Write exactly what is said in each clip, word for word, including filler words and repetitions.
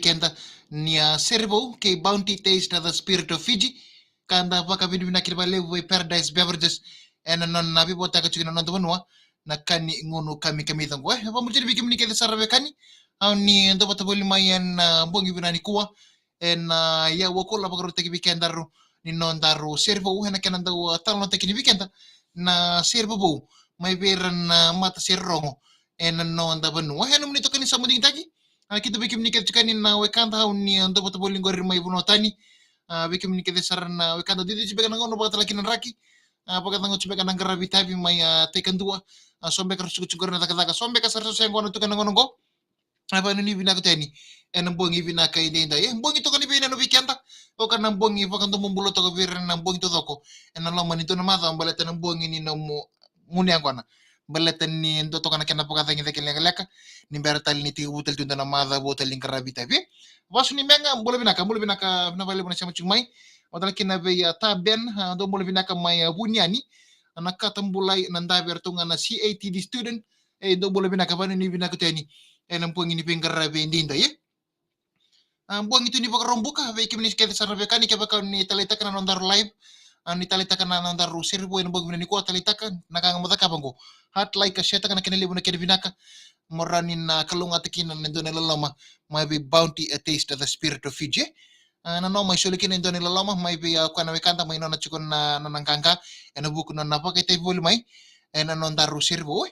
keda ni a Serevou kei Bounty Taste the Spirit of Fiji. Ka da vakavinavinaka vakalevu vei Paradise Beverages ena nona veivotaka tiko na noda vanua na ka ni gunu kamikamica qo. E vakamuritaka vei kemuni kece sara vei kani au ni dau vata voli mai ena bogi vinaka nikua ena iyau vakula vakarautaki vei kedaru ni nodaru Serevou ena kena dau talanoataki ni vei keda na Serevou mai vei ira na mata Sererogo ena noda vanua. Ena nomuni toka ni sa mudigitaki, a, kida vei kemuni kece tiko ni na wekada au ni dau vata voli qori mai vanua tani. A, vei kemuni kece sara na wekada duidui tiko beka na gauna vakatalaki na draki. A, vakacagau tiko beka na qaravi tavi mai a tai kadua. A, so beka ra suku tiko qori na cakacaka, so beka sara so se qona tuka na gauna qo. A, vakanuinui vinaka tani ena bogi vinaka edaidai. E bogi toka ni veinananu vei keda. Oka na bogi vakadomobula toka vei ira na bogi taucoko ena loma ni dua na macawa baleta na bogi ni nomu gunu yaqona. Baleta ni dua toka na kena vakacagicagi lekaleka ni bera tale ni tekivu tale tu dua na macawa vou tale ni qaravi tavi. Vasu ni Mega, bula vinaka, bula vinaka, vinaka vakalevu na sema tiko mai. Vata kina vei a Taben, a, dou bula vinaka mai a Vuniani. Na Katabulai, na Dave, ratou ga na C A T D student. E dou bula vinaka, vakanuinui vinaka tani ena bogi ni veiqaravi edaidai, e. A, bogi tu ni Vakaraubuka vei kemuni kece sara na vei kani, kevaka ni taleitaka na nodaru live, a, ni taleitaka na nodaru Serevou ena bogi vinaka nikua, taleitaka na ka ga mo cakava qo. Heart, like, share taka na kena levu na kena vinaka. Mo rawa ni na kalougata kina na dua na iloloma mai vei Bounty a Taste the Spirit of Fiji. A, na nona mai soli kina e dua na iloloma mai vei a koya na wekada mai nona tiko na nona qaqa ena vuku ni nona vakaitavi voli mai ena nodaru Serevou, e.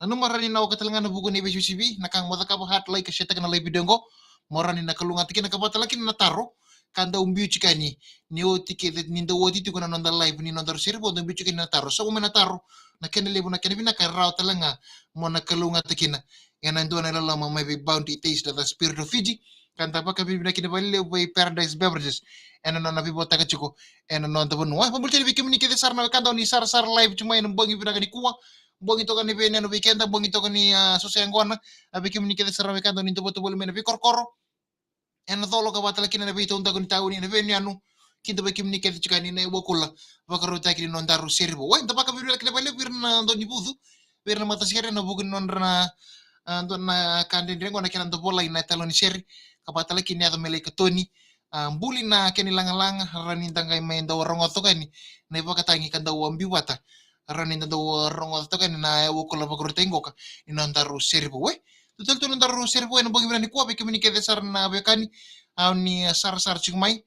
Nanuma rawa ni na oka tale ga na vuku ni veisivisivi, na ka ga mo cakava, heart, like, share taka na live video qo. Mo rawa ni na kalougata kina ka vata kina na taro ka dau biu tiko yani ni oti kece, ni dau oti tiko na noda live ni nodaru Serevou, dau biu tiko yani na taro. Sauma mai na taro, na kena levu na kena vinaka e rawa tale ga mo na kalougata kina ena dua na iloloma mai vei Bounty Taste the Spirit of Fiji. Ka da vakavinavinaka kina vakalevu vei Paradise Beverages ena nona veivotaka tiko ena noda vanua. Vakamuritaka vei kemuni kece sara na wekada au ni sarasara live tu mai ena bogi vinaka nikua. Bogi toka ni veinananu vei keda, bogi toka ni, a, so se yaqona. A, vei kemuni kece sara na wekada au ni dau vata voli mai na veikorokoro, ena colo ka vata kina na veitaudaku ni tauni, na veiyanuyanu. Kida vei kemuni kece tiko yani na iyau vakula vakarautaki ni nodaru Serevou. Oi, da vakavinavinaka kina vakalevu vei ira na dau ni vucu, vei ira na matasere ena vuku ni nodra na, a, dua na ka dredre qo na kena dau volai na italanoa ni sere. Ka vata kina ni yaco me lai katoni, a, buli na kena ilagalaga, rawa ni da qai mai dau rogoca toka yani na ivakatagi ka dau biu vata. Rawa ni da dau rogoca toka yani na iyau vakula vakarautaki qoka ni nodaru Serevou, e. Dua tale tu nodaru Serevou ena bogi vinaka nikua vei kemuni kece sara na veiwekani au ni sarasara tiko mai.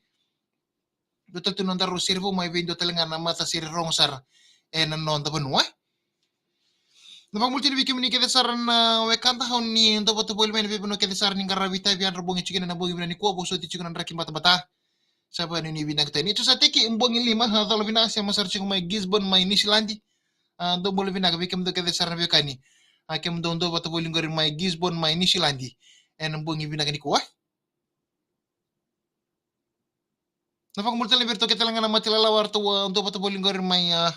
Dua tale tu nodaru Serevou mai vei dua tale ga na mata Sererogo sara ena noda vanua, e. Na vakamuritaka vei kemuni kece sara na wekada au ni dau vata voli mai na veivanua kece sara ni qaravi tavi, yadra bogi tiko kina na bogi vinaka nikua, vosoti tiko na draki batabata. Sa vakanuinui vinaka tani. Ni tu sa teki bogi lima, a, colo vinaka, sema sara tiko mai Gisborne mai Niusiladi. A, dou bula vinaka vei kemudou kece sara na veiwekani. A, kemudou dau vata voli qori mai Gisborne mai Niusiladi ena bogi vinaka nikua. Na vakabula tale vei iratou kece tale ga na matilalawa ratou, a, dau vata voli qori mai, a,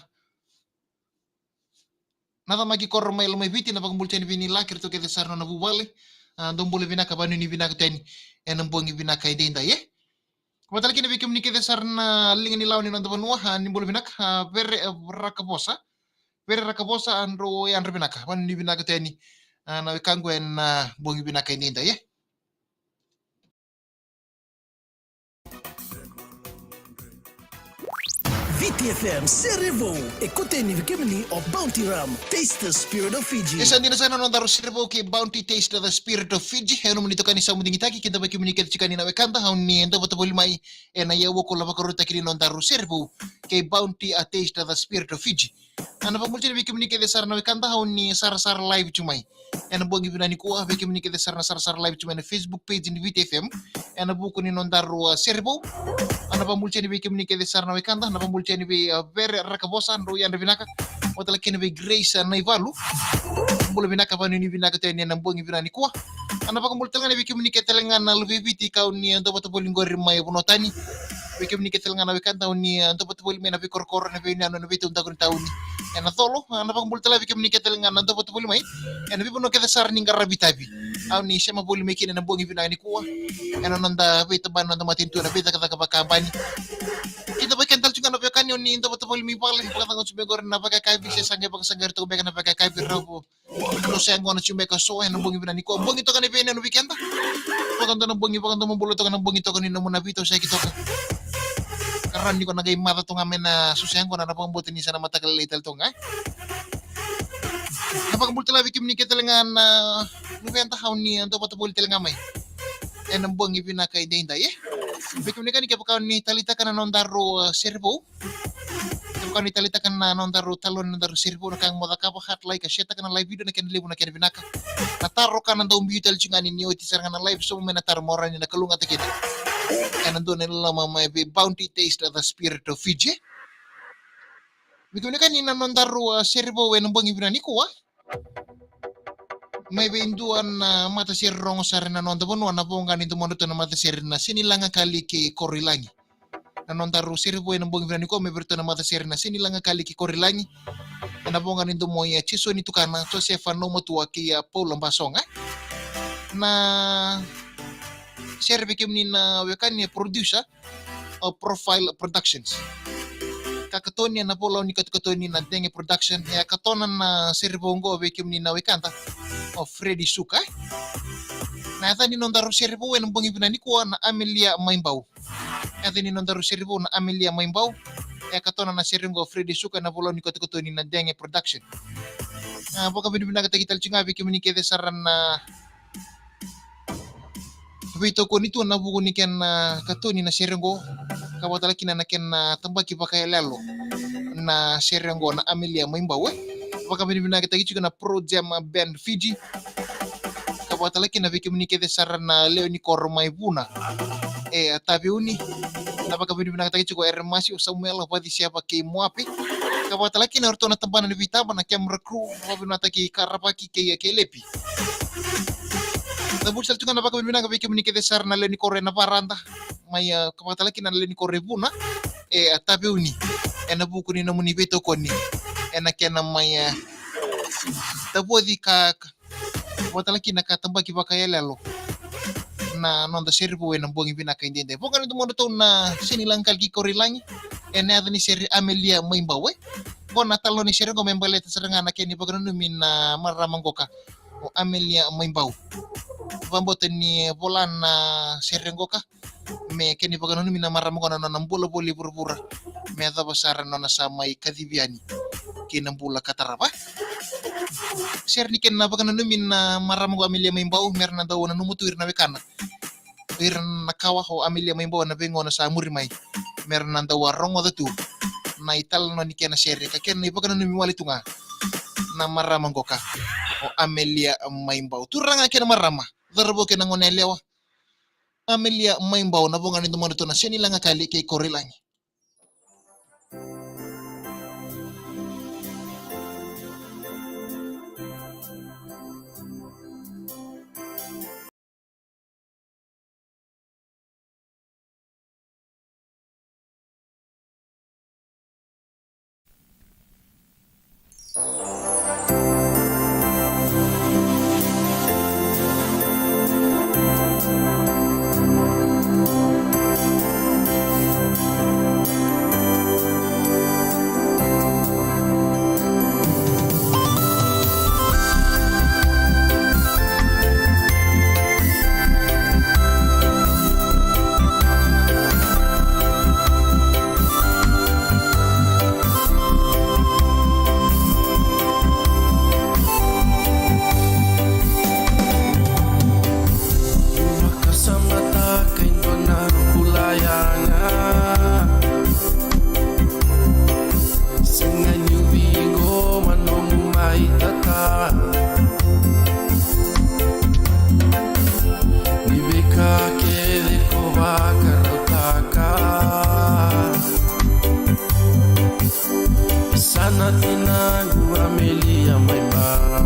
na tamaki koro mai Lomaiviti, na vakabula tani vei Nilaki, ratou kece sara na nona vuvale. A, dou bula vinaka, vakanuinui vinaka tani ena bogi vinaka edaidai, e. Vata kina vei kemuni kece sara na liga ni lawa ni noda vanua, a, ni bula vinaka, a, Vere, e, Rakavosa. Vere Rakavosa, a, drau yadra vinaka, vakanuinui vinaka tani, a, na wekaqu ena bogi vinaka edaidai, e. Viti F M, Serevou, e kauta yani vei kemuni o Bounty Rum, taste the spirit of Fiji. E sa dina sara na nodaru Serevou kei Bounty, taste the spirit of Fiji. E nomuni toka ni sa mudigitaki, kida vei kemuni kece tiko yani na wekada, au ni dau vata voli mai ena iyau vakula vakarautaki ni nodaru Serevou kei Bounty a taste the spirit of Fiji. A, na vakabula tani vei kemuni kece sara na wekada, au ni sarasara live tu mai ena bogi vinaka nikua, vei kemuni kece sara na sarasara live tu mai na Facebook page ni Viti F M ena vuku ni nodaru, a, Serevou. A, na vakabula tani vei kemuni kece sara na wekada, na vakabula tani vei, a, Vere Rakavosa, drau yadra vinaka. Vata kina vei Grace, a, Naivalu. Bula vinaka, vakanuinui vinaka tani ena bogi vinaka nikua. A, na vakabula tale ga vei kemuni kece tale ga na luve i Viti ka au ni, a, dau vata voli qori mai vanua tani. Vei kemuni kece tale ga na wekada au ni, a, dau vata voli mai na veikorokoro, na veiyanuyanu, na veitaudaku ni tauni ena colo. A, na vakabula tale vei kemuni kece tale ga na dau vata voli mai ena veivanua kece sara ni qaravi tavi, au ni sema voli mai kina ena bogi vinaka nikua ena noda veitabana, noda matanitu, ena veicakacaka vakabani. Kida vei keda tale tu ga na veiwekani au ni dau vata voli mai vale, vakacagau tu beka qori na vakayakavi, se sa qai vakasaqarai toka beka na vakayakavi, rau Dou sa yaqona tiko beka so ena bogi vinaka nikua. Bogi toka ni veinanumi vei keda. Vakadua na bogi, vakadomobula toka na bogi toka ni nomu na veitosoyaki toka. Ka rawa ni ko na qai maca toka mai na so sa yaqona, na vakabauta ni sa na mataka lailai tale toka ga. Na vakabula tale vei kemuni kece tale ga na luveda, au ni dau vata voli tale ga mai ena bogi vinaka edaidai, e. Vei kemuni kani kevaka ni taleitaka na nodaru, e, sere vou. Kevaka ni taleitaka na nodaru taloni, nodaru sere vou, na ka ga mo cakava, heart, like, share taka na live video, na kena levu na kena vinaka. Na taro ka na dau biu tale tiko ga ni oti sara ga na live, sobu mai na taro, mo rawa ni na kalougata kina ena dua na iloloma mai vei Bounty Taste, the spirit of Fiji. Vei kemuni kani na nodaru, a, sere vou ena bogi vinaka nikua. Mai vei dua na matasere rogo sara ena noda vanua, na voqa ni domodratou na matasere na Senilaga Kali kei Koroilagi. Na nodaru sere vou ena bogi vinaka nikua mai vei iratou na matasere na Senilaga Kali kei Koroilagi. Ena voqa ni domo i a Jesoni Tukana, Josefa Naumatua kei a Paula Basoga. Na sere vei kemuni na wekani e producer, o Profile Productions. Ka katoni ena volau ni katukatoni na Dege Production, e a katona na sere vou oqo vei kemuni na wekada, o Freddy Suka. Na yaca ni nodaru sere vou ena bogi vinaka nikua na Amelia Maibau. Yaca ni nodaru sere vou na Amelia Maibau. E a katona na sere oqo o Freddy Suka ena volau ni katukatoni na Dege Production. A, vakavinavinakataki tale tiko ga vei kemuni kece sara na veitokoni tu ena vuku ni kena katoni na sere oqo, ka vaka tale kina na kena tabaki vakayaloyalo na sere oqo na Amelia Maibau, e. Vakavinavinakataki tiko na Pro Jam Band Fiji, ka vaka tale kina vei kemuni kece sara na lewe ni koro mai Vuna, e, a Taveuni. Na vakavinavinakataki tiko o Eremasi, o Samuela, o Vaciseva kei Moape, ka vaka tale kina o iratou na tabana ni veitaba na camera crew, vakavinavinakataki Karavaki kei, kei Lepi. Na vuku sara tu ga na vakavinavinaka vei kemuni kece sara na lewe ni koro ena Varada, mai, a, ka vaka tale kina na lewe ni koro e Vuna, e, a Taveuni, ena vuku ni nomuni veitokoni ena kena mai, e, tavoci ka, ka vaka tale kina ka tabaki vakayaloyalo na noda sere vou ena bogi vinaka edaidai. Voqa ni domodratou na Senilaga Kali kei Koroilagi, ena yaca ni sere Amelia Maibau, e. Qo na talanoa ni sere oqo me baleta sara ga na kena ivakananumi na marama qoka, o Amelia Maibau. Vakabauta ni vola na sere qoka me kena ivakananumi na marama qo na nona bula voli vuravura, me yacova sara na nona sa mai kacivi yani ki na bula ka tarava. Sere ni kena vakananumi na marama qo Amelia Maibau, me ra na dau nanuma tu ira na wekana, ira na kawa o Amelia Maibau ena veigauna sa muri mai, me ra na dau a rogoca tu na italanoa ni kena sere ka kena ivakananumi wale tu ga na marama qoka, o Amelia Maibau. Turaga kei na marama, cauravou kei na goneyalewa, Amelia Maibau, na voqa ni domodratou na Senilaga Kali kei Koroilagi. Vakasamataka e dua na bula yaga, sega ni uciqoma nomu mai tata. Ni veika kece ko vakarautaka, sa na tinaqu Amelia Maibau.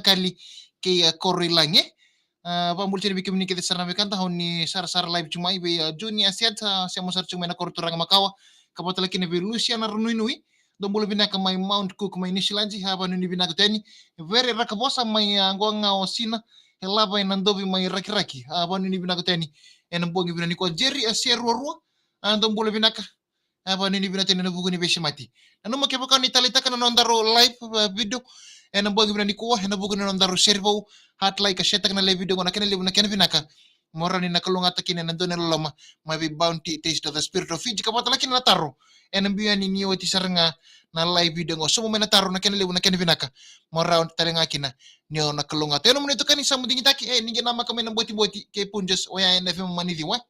Cagakali kei a Koroilagi. A, vakabula tiko vei kemuni kece sara na wekada, au ni sarasara live tiko mai vei a Junior Set, a, sema sara tiko mai na koro turaga makawa. Ka vata tale kina vei Luciana Ranuinui, dou bula vinaka mai Mount Cook mai Niusiladi, a, vakanuinui vinaka teni. Vere Rakavosa mai a Goga o Sina, e lava ena dovi mai Rakiraki, a, vakanuinui vinaka teni. Ena bogi vinaka nikua Jerry a Seruarua, a, dou bula vinaka. A, vakanuinui vinaka teni ena vuku ni veisemati. Nanuma kevaka ni taleitaka na nodaru live, a, video ena bogi vinaka nikua, ena vuku ni nodaru sere vou, hat like, share taka na live video qo na kena levu na kena vinaka. Mo rawa ni na kalougata kina ena dua na loloma mai vei Bounty Taste of the Spirit of Fiji. Ka vata tale kina na taro ena biu yani ni oti sara ga na live video qo. Sobu mai na taro na kena levu na kena vinaka. Mo rawa tale ga kina ni o na kalougata. E nomuni itokani Samu Digitaki, e, ni qai namaka mai na Botiboti kei Punjas, oya ena F M Maniciwa.